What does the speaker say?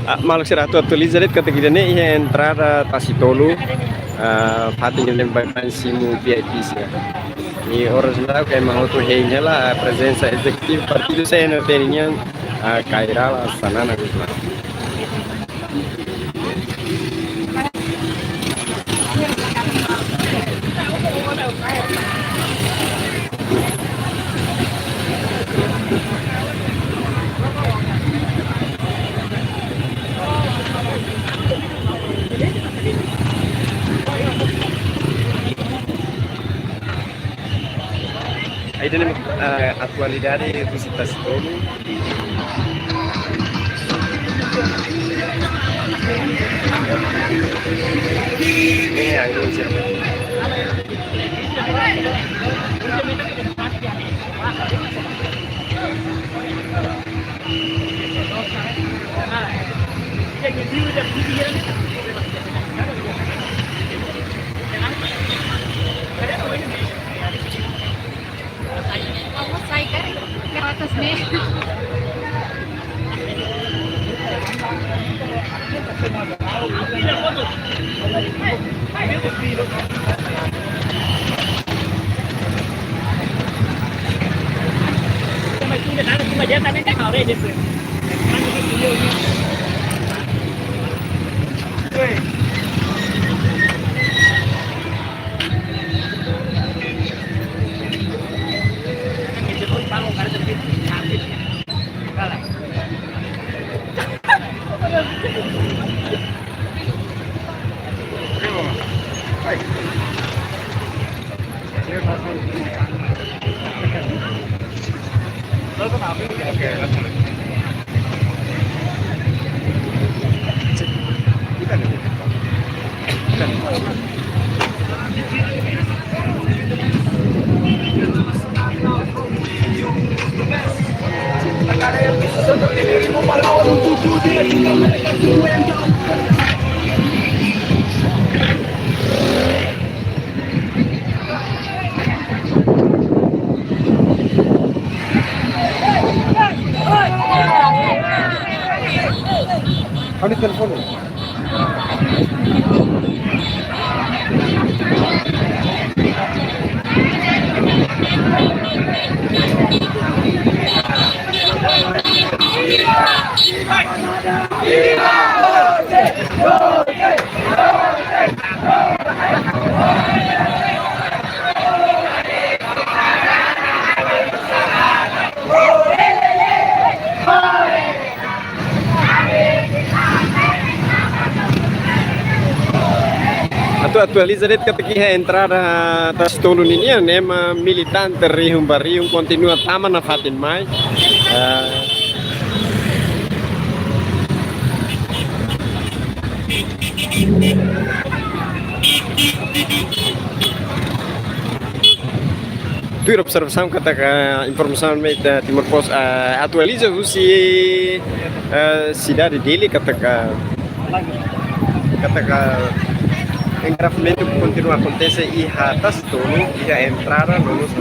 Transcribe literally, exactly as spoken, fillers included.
Ah, maluk sira, atu atualiza de'it katak ida-ne'e iha entrada Tasitolu, ah, fatin ne'ebé ema bá simu V I P sira. I oras ne'e ema hotu hein hela, ah, prezensa ezekutiva partidu C N R T nian, ah, Kay Rala Xanana Gusmão. Ida-ne'e, eh, atualidade vizita Tasitolu. Eh, ai, Vamos a ir, gracias, me. Kami telepon. Atu atualiza de'it katak iha entrada Tasitolu ninian, ne'e ema militante rihun ba rihun kontinua tama nafatin mai. Eh, tuir observasaun katak informasaun mai iha Timor Post, eh, atualiza husi, eh, sidade Dili katak, katak engarrafamentu kontinua akontese iha Tasitolu, iha entrada, no mós